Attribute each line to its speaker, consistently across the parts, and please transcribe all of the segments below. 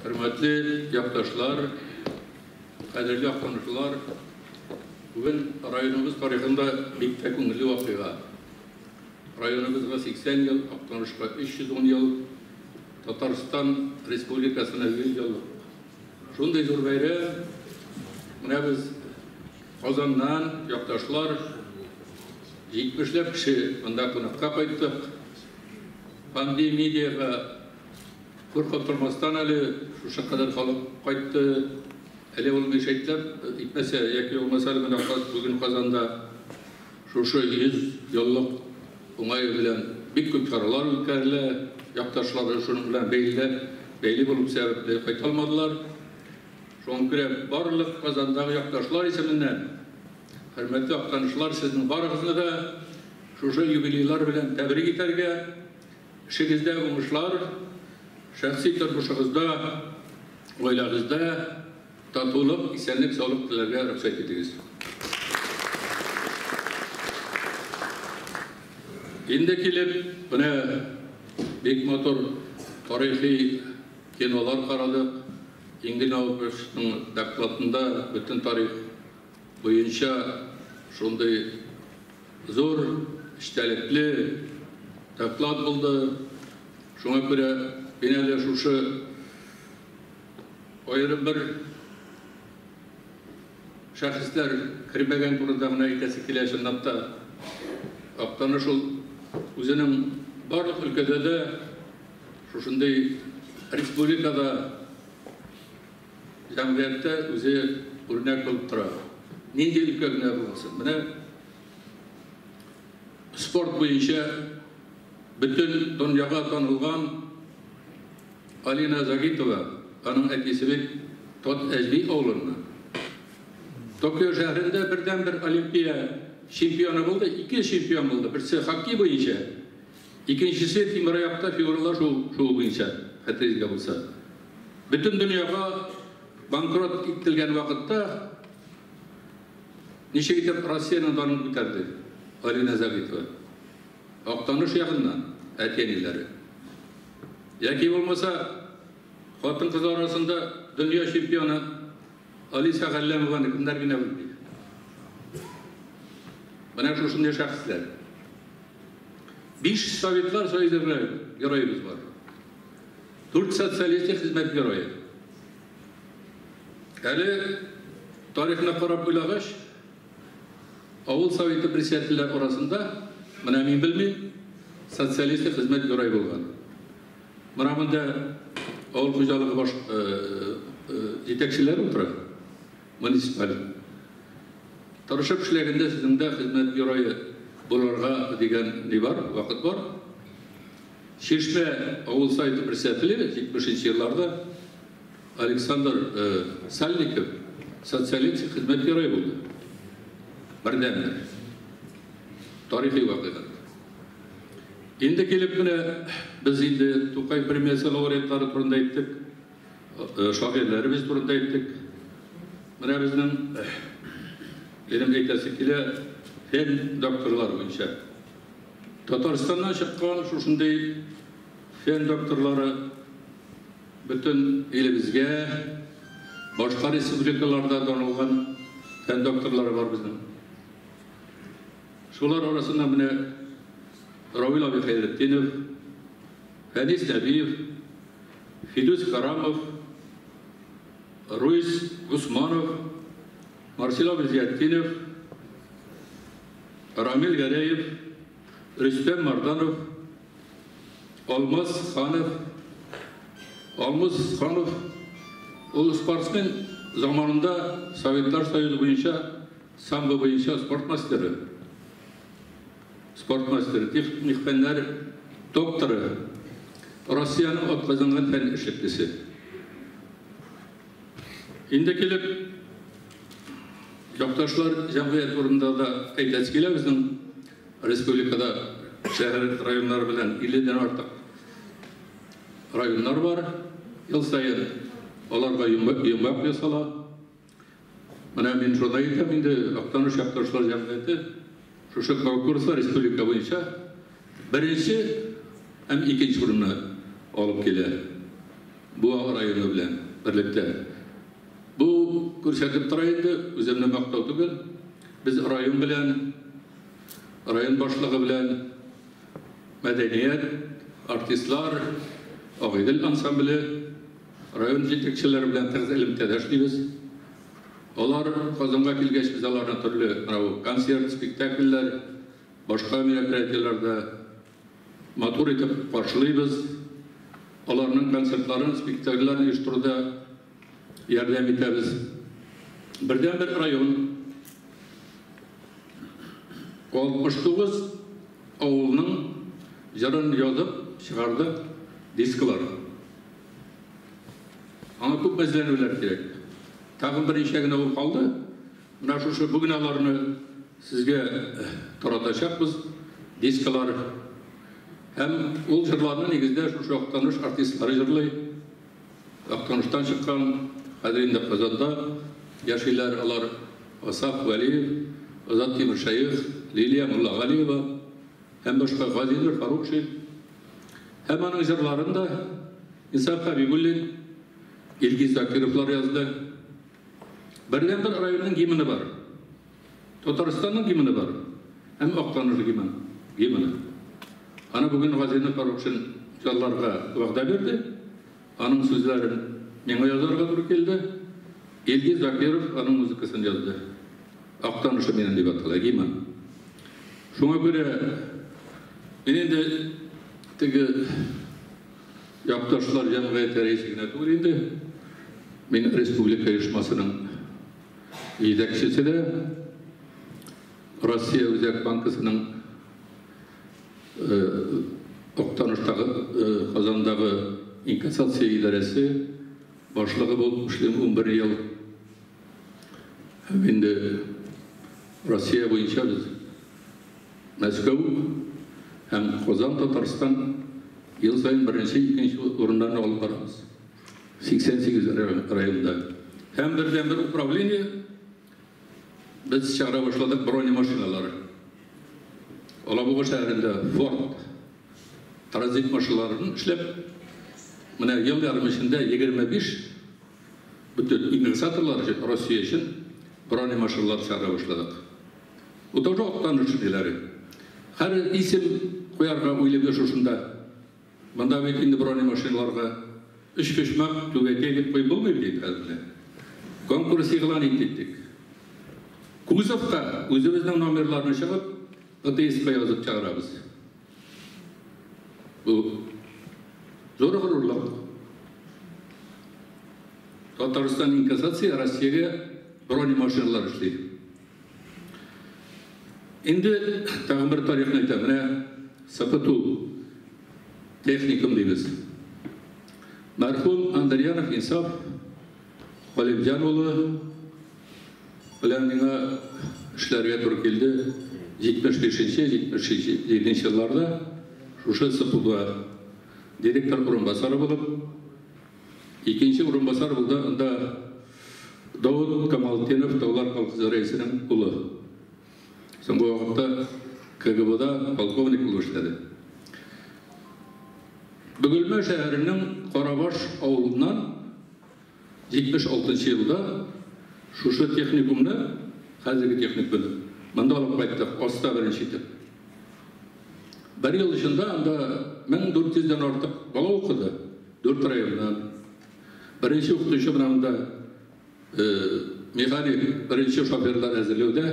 Speaker 1: Хөрмәтле якташлар, кадерле актанышлылар, бүген районыбыз тарихында бик тә күңелле вакыйга. Районыбызга 80 ел, Актанышка 310 ел, Татарстан Республикасына 100 еллык. Шундый зур бәйрәм. Менә без Казаннан якташлар 70ләп кеше монда кунакка кайттык. Пандемиягә куркып тормастан әле шушы кадәр халык кайтты. Әле ул мешәйтләп итмәсә яки булмаса әле менә бүген Казанда шушы 100 еллык уңае белән бик күп чаралар үткәрелә. Якташлар шуның белән бәйле булып сәбәпле кайта алмадылар. Шуңа күрә барлык Казандагы якташлар исеменнән, хөрмәтле актанышлар, сезнең барыгызны да шушы юбилейлар белән тәбрик итәргә, эшегездә уңышлар, шәхси тормышыгызда, гаиләгездә татулык, исәнлек, саулык теләргә рөхсәт итегез. Инде килеп, менә бик матур тарихи кинолар карадык. Ингел Наумовичның докладында бөтен тарих буенча шундый зур, эчтәлекле доклад булды. Шуңа күрә мин әле шушы аерым бер шәхесләр кермәгән турында гына әйтәсе килә. Чынлап та Актаныш ул үзенең барлык өлкәдә дә шушындый республикада, җәмгыятьтә үзе үрнәк булып тора. Нинди өлкә генә булмасын. Менә спорт буенча бөтен дөньяга танылган Алина Загитова, аның әтисе бит Тот Әҗби авылыннан. Токио шәһәрендә бердән-бер олимпия чемпионы булды, ике чемпион булды. Берсе хоккей буенча, икенчесе тимераякта фигуралар шуу буенча, хәтерегездә булса. Бөтен дөньяга банкрот ителгән вакытта ничек итеп Россиянең данын күтәрде Алина Загитова. Актаныш ягыннан әти-әниләре. Яки булмаса, хатын-кызлар арасында дөнья чемпионы Алиса Галләмованы кемнәр генә белми. Менә шушындый шәхесләр. 5 Советлар Союзы героебыз бар. 4 социалистик хезмәт герое. Әле тарихына карап уйлагач, авыл советы председательләр арасында, менә мин белмим, социалистик хезмәт герое булган. Менә монда авыл хуҗалыгы баш җитәкчеләре утыра, муниципаль. Тырышып эшләгәндә сезнең дә хезмәт герое булырга дигән ни бар, вакыт бар. Чишмә авыл советы председателе 70 елларда Александр Сальников социалистик хезмәт герое булды. Бердәнбер. Тарихи вакыйга. Инде килеп менә без инде Тукай премиясе лауреатлары турында әйттек, шагыйрьләребез турында әйттек. Менә безнең минем әйтәсе килә фән докторлары буенча. Татарстаннан чыккан шушындый фән докторлары бөтен илебезгә, башка республикаларда танылган фән докторлары бар безнең. Шулар арасында менә Равил абый Хәйретдинов, Фәнис Нәбиев, Фидус Карамов, Руис Гусманов, Марсел абый Зиятдинов, Рамил Гәрәев, Рөстәм Марданов, Алмаз Ханов. Алмаз Ханов ул спортсмен заманында Советлар Союзы буенча самбо буенча спорт мастеры. Спорт мастеры, техник фәннәр докторы, Россиянең атказанган фән эшлеклесе. Инде килеп якташлар җәмгыять турында да әйтәсе килә, безнең республикада шәһәр районнары белән 50-дән артык районнар бар. Ел саен аларга йомгак ясала. Менә мин шуны әйтәм инде, Актаныш якташлар җәмгыяте шушы конкурста республика буенча беренче һәм икенче урынны алып килә. Буа районы белән берлектә. Бу күрсәтеп тора инде, үземне мактау түгел. Без район белән, район башлыгы белән мәдәният, артистлар, Агыйдел ансамбле, район җитәкчеләре белән тыгыз элемтәдә эшлибез. Алар Казанга килгәч, без аларны төрле концерт, спектакльләр, башка мероприятиеләрдә матур итеп каршылыйбыз. Аларның концертларын, спектакльләрен оештыруда ярдәм итәбез. Бердәнбер район 69 авылның җырын язып чыгардык дисклар. Аңа күп эзләнүләр кирәк. Тагын берничә генә ул калды. Менә шушы бүген аларны сезгә таратачакбыз, дисклар. Һәм ул җырларны нигездә шушы Актаныш артистлары җырлый. Актаныштан чыккан, хәзер инде Казанда яшиләр алар: Асаф Вәлиев, Азат Тимершәех, Лилия Муллагалиева һәм башка, Газинур Фарукшин. Һәм аның җырларын да Инсаф Хәбибуллин, Илгиз Закировлар язды. Бердәнбер районның гимны бар. Татарстанның гимны бар. Һәм Актаныш гимны. Аны бүген Газинур Фарукшин җырларга вәгъдә бирде. Аның сүзләрен миңа язарга туры килде. Илгиз Закиров аның музыкасын язды. Актанышы минем дип атала гимн. Шуңа күрә мин инде теге якташлар җәмгыяте рәисе генә түгел инде. Мин республика оешмасының җитәкчесе дә, Россия Үзәк банкасының Актаныштагы, Казандагы инкассация идарәсе башлыгы булып эшлим 11 ел. Һәм инде Россия буенча без Мәскәү һәм Казан, Татарстан ел саен беренче, икенче урыннарны алып барабыз. 88 районда. Һәм бердәнбер управление без чыгара башладык бронемашиналары. Алабуга шәһәрендә Форд транзит машиналарын эшләп, менә ел ярым эчендә 25 бөтен инкассаторлар өчен, Россия өчен бронемашиналар чыгара башладык. Бу тоже Актаныш ниләре. Һәр исем куярга уйлыйбыз шушында. Монда бит инде бронемашиналарга өч почмак түбәтәй дип куеп булмый бит хәзер. Конкурс игълан иттек. Кузовка үзебезнең номерларны чыгып, ПТС-ка язып чыгарабыз. Бу зур горурлык. Татарстан инкассация Россиягә бронемашиналар эшли. Инде тагын бер тарихны әйтәм. Менә СПТУ техникум дибез. Мәрхүм Андриянов Инсаф Галимҗан улы белән миңа эшләргә туры килде. 75-77 елларда шушы СПТУда директор урынбасары булып, икенче урынбасар булды анда Давыд Камалтдинов, Таулар колхозы рәисенең улы. Соңгы вакытта КГБда полковник булып эшләде. Бөгелмә шәһәренең Карабаш авылыннан 76 елда шушы техникумны, хәзерге техникумны, монда алып кайттык, аста беренче итеп. Бер ел эчендә анда 1400дән артык бала укыды, 4 районнан. Беренче укытучы менә монда механик, беренче шоферлар әзерләүдә,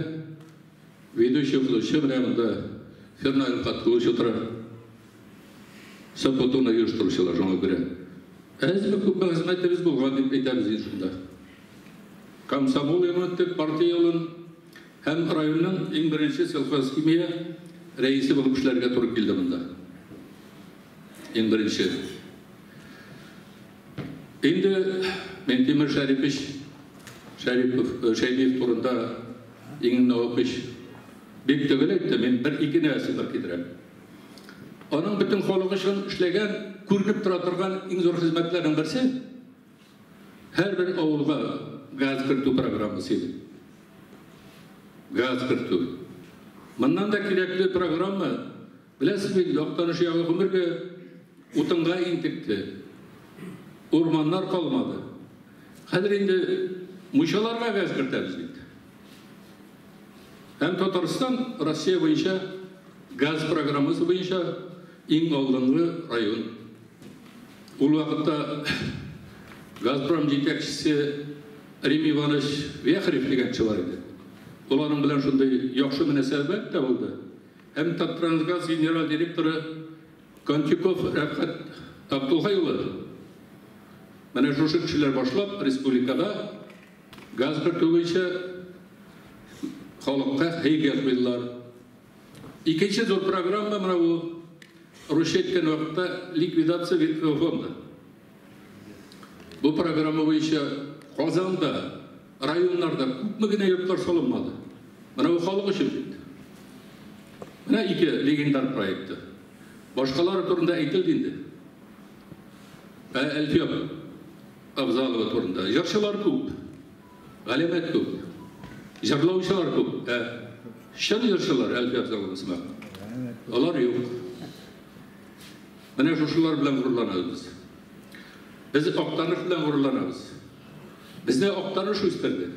Speaker 1: ведущий укытучы менә монда Фернаил Каткулыч утыра. СПТУны оештыручылар шуңа күрә. Әзме күпме хезмәтебез булган дип әйтәбез инде шунда. Комсомол юлын үттек, партия юлын һәм районның иң беренче сельхозхимия рәисе булып эшләргә туры килде монда. Иң беренче. Инде Минтимер Шәрипович Шәрипов, Шәймиев турында иң Наупич бик төгәл әйтте, мин бер ике нәрсә бер китерәм. Аның бөтен халык өчен эшләгән, күренеп тора торган иң зур хезмәтләрнең берсе һәрбер авылга газ кертү программасы иде. Газ кертү. Моннан да кирәкле программа, беләсез бит, Актаныш ягы гомергә утынга интекте. Урманнар калмады. Хәзер инде мунчаларга газ кертәбез бит. Һәм Татарстан Россия буенча газ программасы буенча иң алдынгы район. Ул вакытта Газпром җитәкчесе Рим Иванович Вяхрев дигән кеше бар иде. Ул аның белән шундый яхшы мөнәсәбәт тә булды. Һәм Таттрансгаз генераль директоры Кантюков Рәфкать Абдулхай улы менә шушы кешеләр башлап республикада газ кертү буенча халыкка һәйкәл куйдылар. Икенче зур программа менә бу русча әйткән вакытта ликвидация ветхого фонда. Бу программа буенча Казанда, районнарда күпме генә йортлар салынмады. Менә бу халык өчен бит. Менә ике легендар проекты. Башкалары турында әйтелде инде. Ә Әлфия Абзалова турында җырчылар күп, галәмәт күп, җырлаучылар күп. Ә чын җырчылар Әлфия Абзалова сымак. Алар юк. Менә шушылар белән горурланабыз без. Без Актаныш белән горурланабыз. Безне Актаныш үстерде.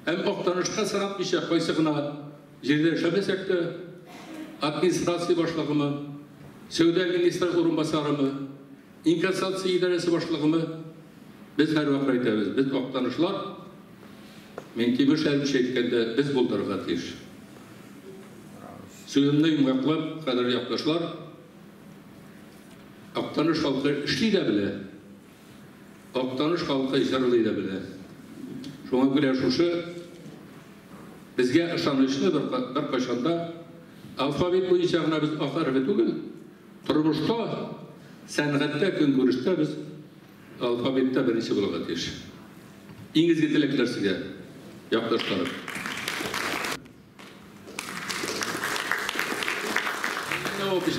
Speaker 1: Һәм Актанышка сынатмыйча кайсы гына җирдә эшләмәсәк тә, администрация башлыгымы, сәүдә министры урынбасарымы, инкассация идарәсе башлыгымы, без һәрвакыт әйтәбез, без Актанышлар, Миңтимер Шәрипович әйткәндә, без булдырырга тиеш. Сүземне йомгаклап, кадерле якташлар, Актаныш халкы эшли дә белә, Актаныш халкы җырлый да белә. Шуңа күрә шушы безгә ышанычлы беркайчан да алфавит буенча гына без ак хәрефе түгел, тормышта, сәнгатьтә, көнкүрештә без алфавитта беренче булырга тиеш. Иң изге теләкләр сезгә, якташларым.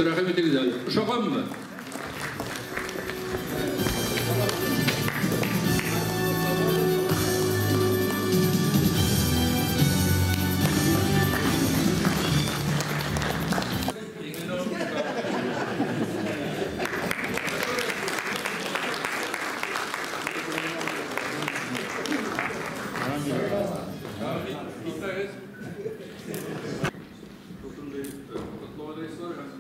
Speaker 1: Рәхим итегез әле. Ошаганмы? Шушындый котлау адреслар һәм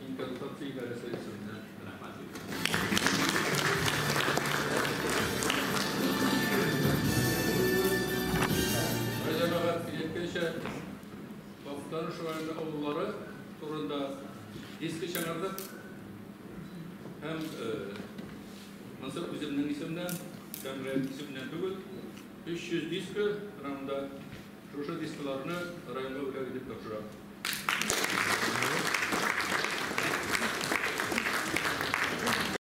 Speaker 1: инкассация идарәсе исеменнән рәхмәт. Җәмәгать әйткәнчә, Актаныш районы авыллары турында диск чыгардык. Һәм монысы үземнең исемнән, җәмгыять исеменнән түгел, 300 диска рамда шушы дискларны районга бүләк итеп тапшырам.